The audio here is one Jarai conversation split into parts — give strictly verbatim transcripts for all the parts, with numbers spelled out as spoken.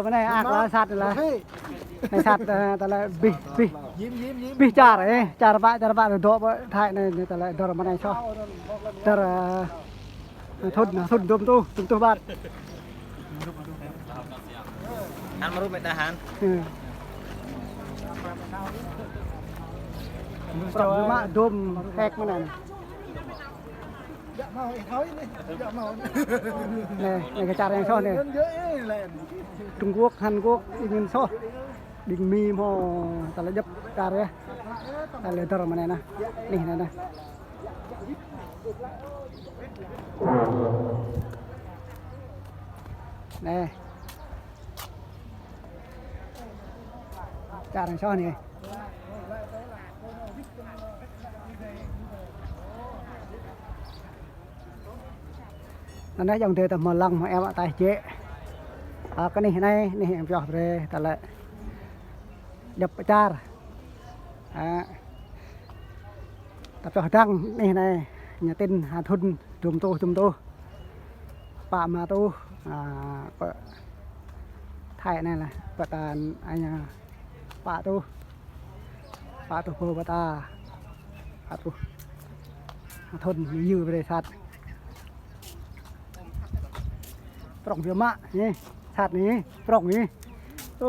Anai ak lah sat lah. Anai sat, ơ, tơlơi abih, abih. Abih čar, ơ, čar pă, čar pă dŏ pơ Thái anai, anai tơlơi dơr mơ̆ng anai soh. Dơr, ơ, thŭn, thŭn dôm tuh, dôm tuh ƀăt. Hăn mơrup mĕ ta hăn. Ơ. Prŏng mă dôm hek mơ̆ng anai. Anai, anai kơ čar yang soh anai. Trung Quốc, Hàn Quốc, ing soh. Ƀing Mi hmâo tơlơi djŏp čar yơh. Tơlơi dơr mơ̆ng anai nah. Anih anai nah. Anai. Čar yang soh anai. Anai ayŏng adơi ta hmâo lăng hmâo ĕp ataih jĕ. Ơ, kơ anih anai, anih yang pioh brơi tơlơi djŏp čar. Ơ. Ta pioh dăng anih anai, ñu tin ha thŭn dôm tuh, dôm tuh. Pă rơma tuh, ơ, pơ Thái anai lah, pơtă anai pă tuh. Pă tuh pô pơtă. Pă tuh. Ha thŭn ñu yư brơi sat. Prŏng biă mă, anai. Sat anai, prŏng anai. Ơ.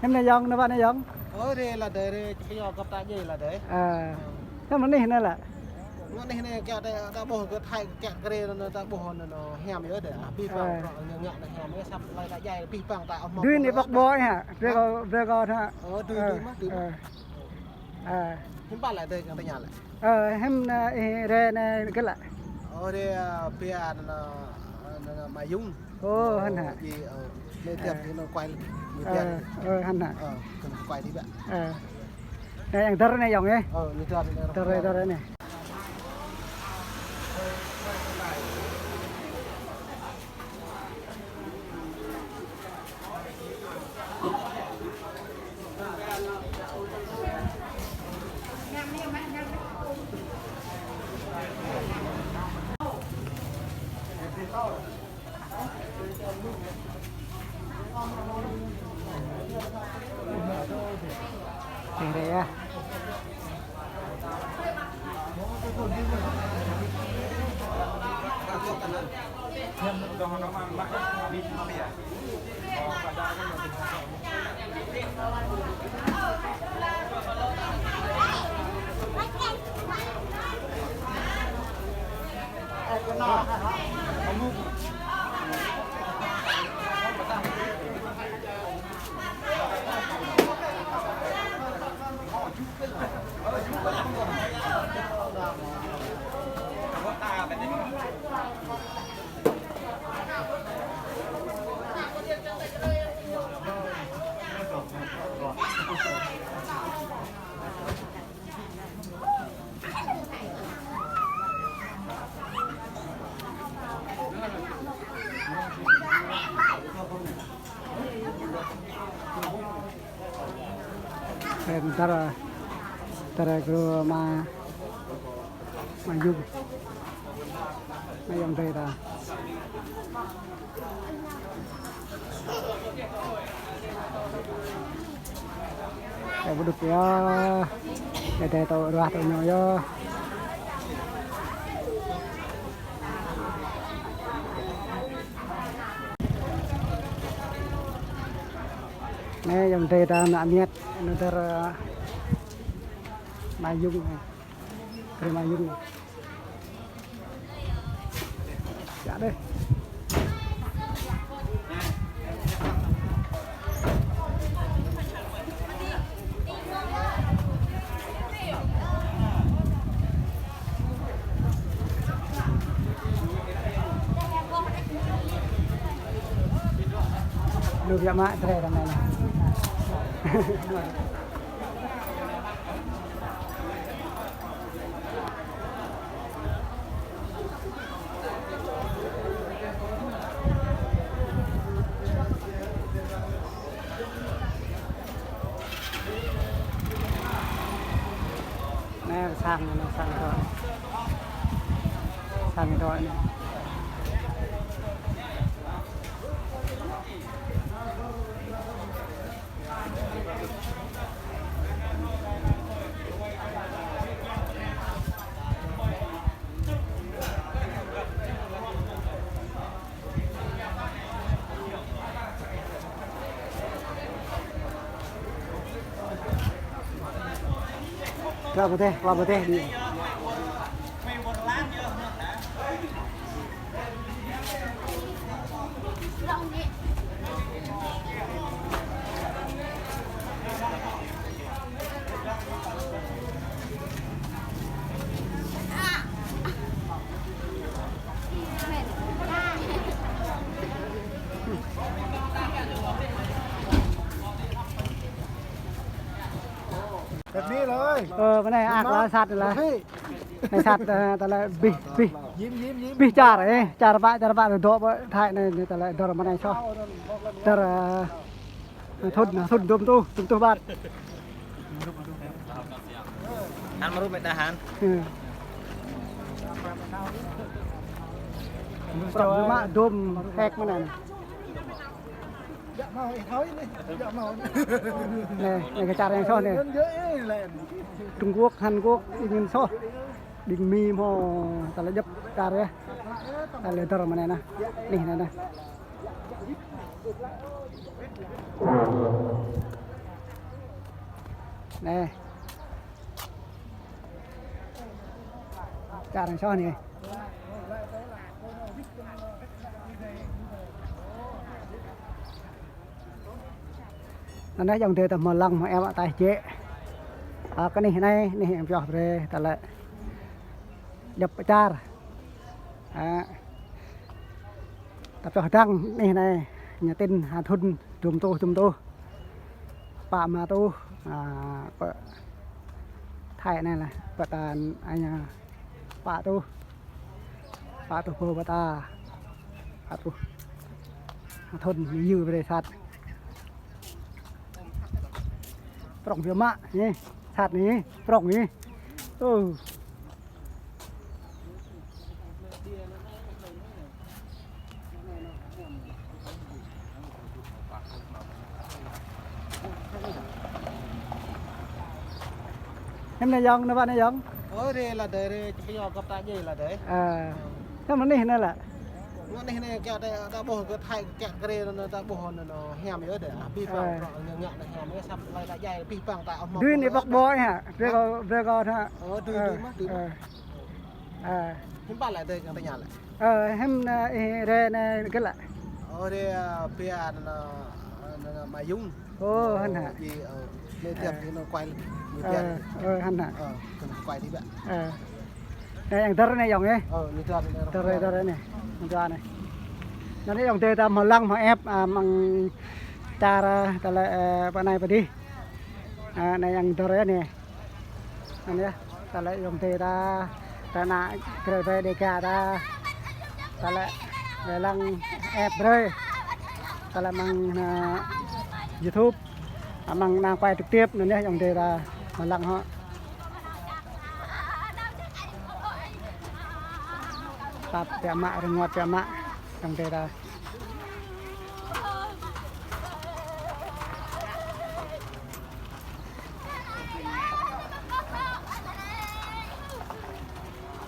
Hiư̆m anai ayŏng, anai pă anai ayŏng? Ơ, rê lah adơi, rê, čơpio găp ta djai lah adơi. Ơ. Hiư̆m anih anai lah. Anai anai kiăng ta, ta ƀuh kơ Thái kiăng kơ rê anŭn ta ƀuh anŭn hiam yơh adơi. Abih bang prŏng ñu ngă anai hiam yơh, săp lai ta djai abih bang ta hmâo. Dui anai pŏk ƀô̆ hă? Brơi kâo, brơi kâo hă? Ơ, dui, dui mă, dui mă. Ơ. Ơ. Hiư̆m pă lĕ adơi kiăng tơña lĕ? Ơ, hiư̆m anai, ih rê anai gơ̆ lĕ? Ơ, rê, ơ, pia anŭn, anŭn, anŭn, Mayung. Ơ, hăn hă? Ơ, ji, ơ, anai tiap anŭn kuai lĕ. Ơ, ơ, hăn hă? Ơ, kơ̆n kuai đi bă. Ơ. Anai yang dơr anai ayŏng ơ? Ơ, anai dơr anai. Dơr anai, dơr anai. Anai yơh. Ơ, dơr, dơr gru ama, ama Yung, ama Yung adơi ta. Ơ, ƀu đŭk yơh. Ơ, adơi tŏ ruah tŏ ñu yơh. Anai ayŏng adơi ta mă amiêt, anŭn dơr, ơ, ama Yung, brơi ama Yung. Yă dêh. Lu biă mă, drơi ră anai. Sang anai, sang dŏ. Sang dŏ anai. Klă pơdeh, klă pơdeh đi. Ơ, bơnai ăt lă sat lă. Anai sat, ơ, tơlơi abih, abih. Abih čar, ơ, čar pă, čar pă dŏ pơ Thái anai, anai tơlơi dơr bơnai soh. Dơr, ơ, thŭn, thŭn dôm tuh, dôm tuh ƀăt. Han mơrup mĕt đa han. Ơ. Prŏk mă dôm hek mơ̆n anai. Anai, anai kơ čar yang soh anai. Trung Quốc, Hàn Quốc, ing soh. Ƀing Mi hmâo tơlơi djŏp čar yơh. Tơlơi dơr mơ̆n anai. Anai, anai, anai. Anai. Čar yang soh anai. Anai ayŏng adơi ta hmâo lăng hmâo ĕp ataih jĕ. Ơ, kơ anih anai, anih yang pioh brơi, tơlơi djŏp čar. Ơ, ta pioh dăng anih anai, ñu tin ha thŭn, dôm tuh, dôm tuh. Pă rơma tuh, ơ, pơ Thái anai lah, pơtă anai, ơ, pă tuh. Pă tuh pô pơtă. Pă tuh. Thŭn ñu yư brơi sat. Prŏng biă mă, anai. Sat anai, prŏng anai. Ơ. Hiư̆m anai ayŏng, anai pă anai ayŏng? Ơ, rê lah adơi, rê, či pơyua găp ta jĕ lah adơi. Ơ. Hiư̆m anai anai lah. Anai anai kiăng ta, ta ƀuh kơ Thái kiăng kơ rê anŭn ta ƀuh anŭn hiam yơh adơi. Abih bang, ơ, prŏng ngă ngă anai hiam yơh, samơ̆ ta jai abih bang ta ƀuh. Dui anai pŏk ƀô̆ hă? Brơi kâo, brơi kâo hă? Ơ, dui, dui mă, dui mă. Ơ. Ơ. Hiư̆m pă lah adơi kiăng ta ngă lah. Ơ, hiư̆m anai, ih, rê anai gơ̆ lah. Ơ, rê, ơ, pia anŭn, anŭn, anŭn Mayung. Ơ, hăn hă. Ơ, ji, ơ, anai tiap, ơ, anai quay lagi. Anai ơ, tiap. Ơ, hăn hă. Ơ, kơ anai quay đi ƀă. Ơ. Anai yang dơr anai ayŏng ơ. Ơ, anai dơr anai. Dơr anai, dơr anai. Anai dơr anai. Anai ayŏng adơi ta hmâo lăng hmâo ĕp, ơ, mơ̆ng čar, ơ, tơlơi, ơ, pơ anai pơ adih. Ơ, anai yang dơr anai. Anŭn yơh, tơlơi ayŏng adơi ta, ta nă krơi brơi Dega ta, tơlơi lăng ĕp brơi, tơlơi mơ̆ng, ơ, YouTube, mơ̆ng nă quay trực tiếp anŭn yơh ayŏng adơi ta, mơ̆ng lăng hŏ. Tap biă mă, rơngot biă mă, ayŏng adơi ta.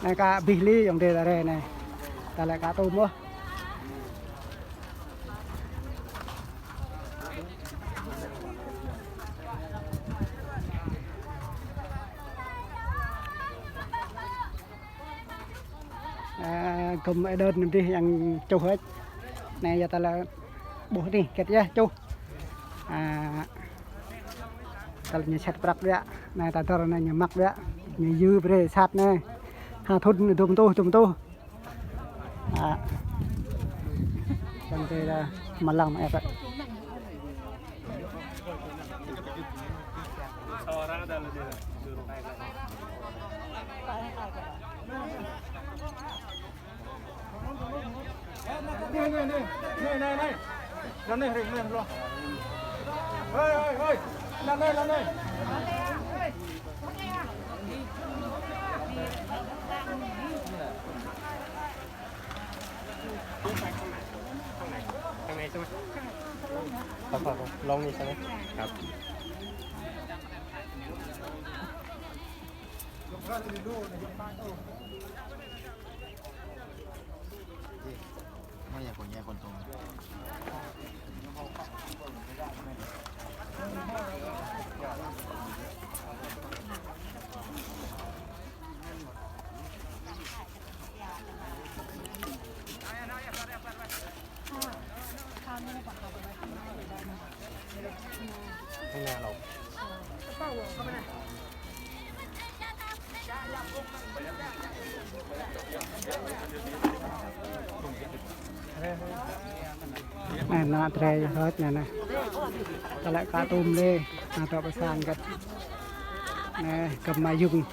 Anai ka abih li ayŏng adơi ta rê anai. Ta lĕ ka tŭm ôh. Ơ, gŏm ơi đơn anŭn dih yang čuh hĕč. Anai yơh ta lĕ ƀuh anai, hơget yơh čuh. Ơ, ta lĕ ñu sĕt prăk biă. Anai ta dơr anai ñu măk biă. Ñu yư brơi sat anai. Ha thŭn dôm tuh, dôm tuh. Ơ. Ayŏng adơi ta mă lăng mă ĕp. Anai, anai, anai. Anai, anai, anai. Hơi, hơi, hơi. Anai, anai, anai. ข้างใน ข้างในใช่ไหม ครับ ครับ ลองนี่ใช่ไหม ครับ ไม่อยากขนย้ายคนตรง ข้างหน้าเรา Anai, anai, drei hơ̆t anai, anai. Tơlơi ka tôm lê, anai, tơlơi pơsang găt. Anai, găm mơyŭng.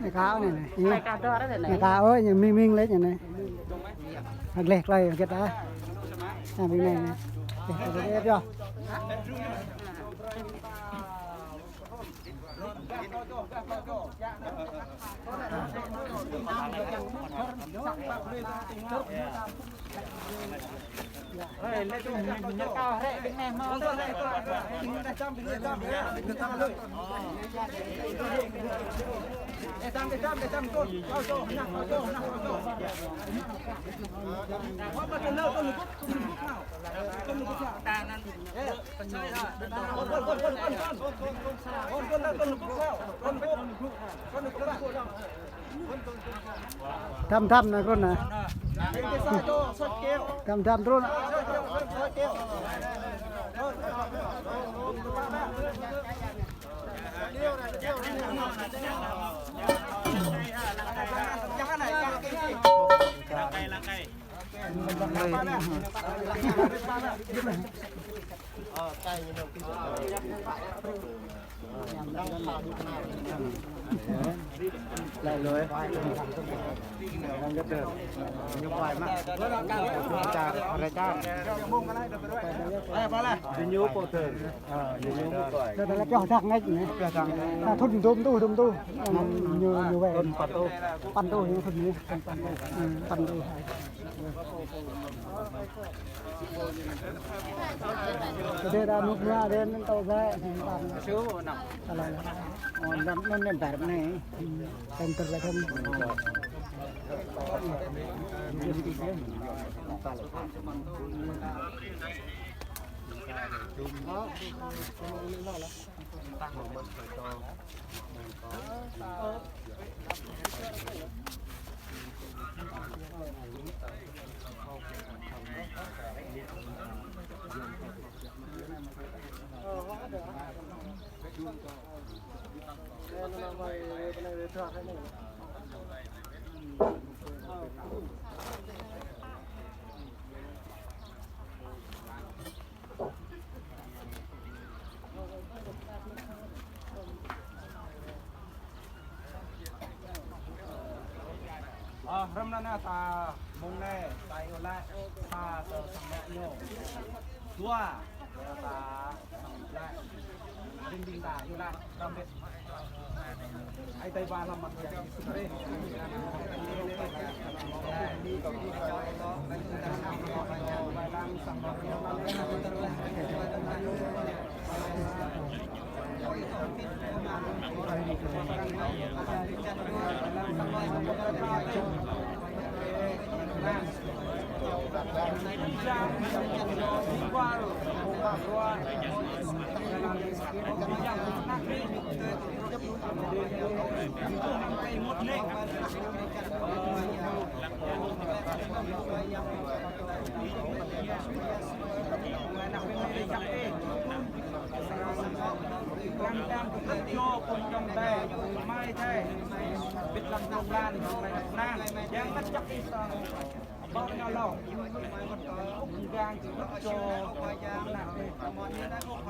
Anai ka anai, anai. Anai ka dor anai. Anai ka, ơ, anai ming ming lĕ anai. Gleh klai hơget ah. Anai ming anai, anai. Gleh klai hơget yơh. Thăm thăm anai krŭn anai. Thăm thăm krŭn anai. Ñu pioh dak ngĕč anai. Pioh dak ngĕč. Thŭn dôm tu, dôm tu. Ñu, ñu wai. Thŭn păn tu. Păn tu, ñu thŭn anai. Păn tu. Păn tu. Kơ đa mŭk mă đen tao gai. Păn. Alai. Ôn đam anŭn anai bar anai. Center lah kan. Ơ, hrŏm anŭn ta mơ̆ng anai, ta iâu laĭ, sa tơ sang mă ñu. Dua, ta sang laĭ, ding ding ta iâu laĭ, hrŏm bĕ.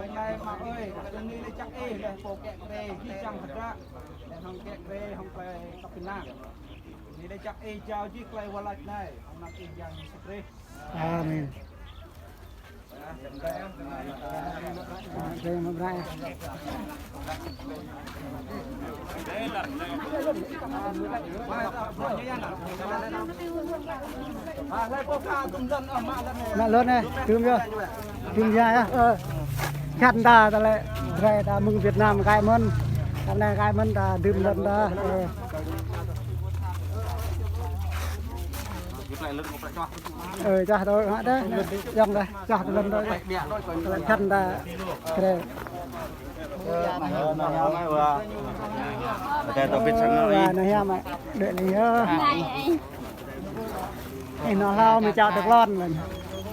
Anai mă ơi, tui anai lĕ čăk ih lĕ pô kĕ kre, jih jang hơdră, lĕ hăng kĕ kre, hăng klei kăp pơnăng. Anai lĕ čăk ih jao jih klei wơr lač anai, hăng anăn ih Yang Yêsu Krist. Amen. Mă lŏn anai, tŭm yơh. Tŭm yơh. Ơ. Khăn ta, ta lĕ, rai ta mơ̆ng Việt Nam, kai mơ̆n. Ta anai kai mơ̆n ta, tŭm lŏn ta. Ơ. Ơ, čah tơ, hă tơ, yŏng tơ, čah tơ lŏn tơ. Tơlơi khăn ta, kre. Ơ, anai hiam mă, đuaĭ lĕ yơh. Ih, anŏ hlâo mơ̆ čao tơ klon lĕ.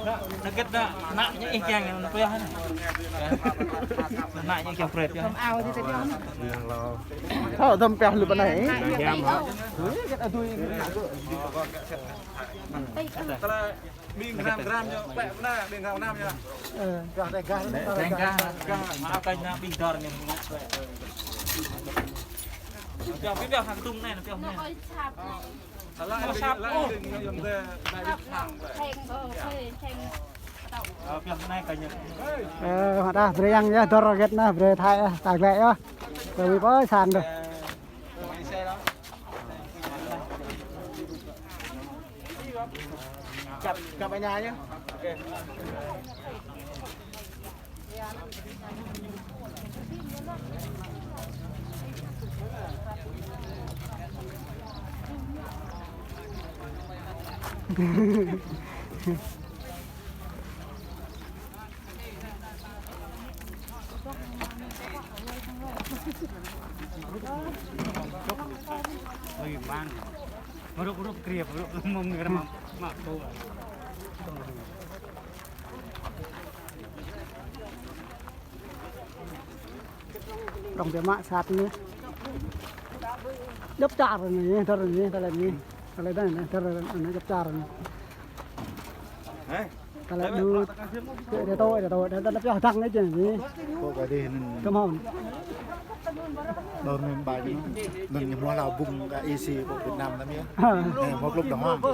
Anai gĕt anai, ană ñu ih kiăng anŭn pioh anai. Ană ñu kiăng pret pioh. Thâo tơm pioh lu pơ anai. Anai hiam mă. Ƀing gram gram ñu, pĕ pơ anai, ƀing gram gram ñu. Ơ. Gah, gah, gah, gah, gah, mă kơ ñu ƀing dor ñu. Pioh, pioh, pioh, hăng tum anai, pioh anai. Ơ, sap. Ơ, pioh anai kơ ñu. Ơ, mă đah, brơi yang yơh, dor hơget anai, brơi Thái yơh, ta glăi yơh. Brơi ƀơi san đôč. Cặp, cặp ở nhà nhé. Ơi, mang. Hrup, hrup, kriep, hrup, mông, mông, mông, mông. Prong biă mă sat anai. Djŏp čar anai, dơr anai, tơlơi anai. Tơlơi anai, dơr anai, djŏp čar anai. Hă? Tơlơi đu, tơlơi tơ, tơlơi tơ, tơlơi pioh dăng anai čang anai. Kơ kơ dih anŭn. Kơmhŏn. Đơr anŭn ƀai anŭn. Anŭn ñu hmâo hla bŭng kơ isi kơ Việt Nam anŭn yơh. Hă. Ơ, hmâo klŭp đàng hoàng. Ơ.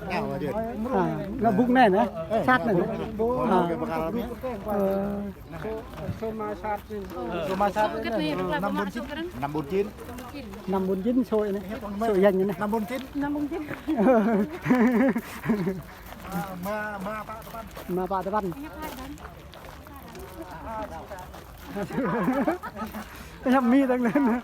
Ngă wa jĕ. Hă, hla bŭng anai anai. Ơ, sat anai. Hla bŭng. Hmâo hla bŭng kơ pơkal anŭn yơh. Ơ. Sô, sô mă sat anai. Sô mă sat anai. Năm bốn chín. Năm bốn chín. Năm bốn chín sô anai. Sô yang anai. Năm bốn chín. Năm bốn chín. Mă, mă pă tơpăn. Mă pă tơpăn. Hiăp mi tăng lên.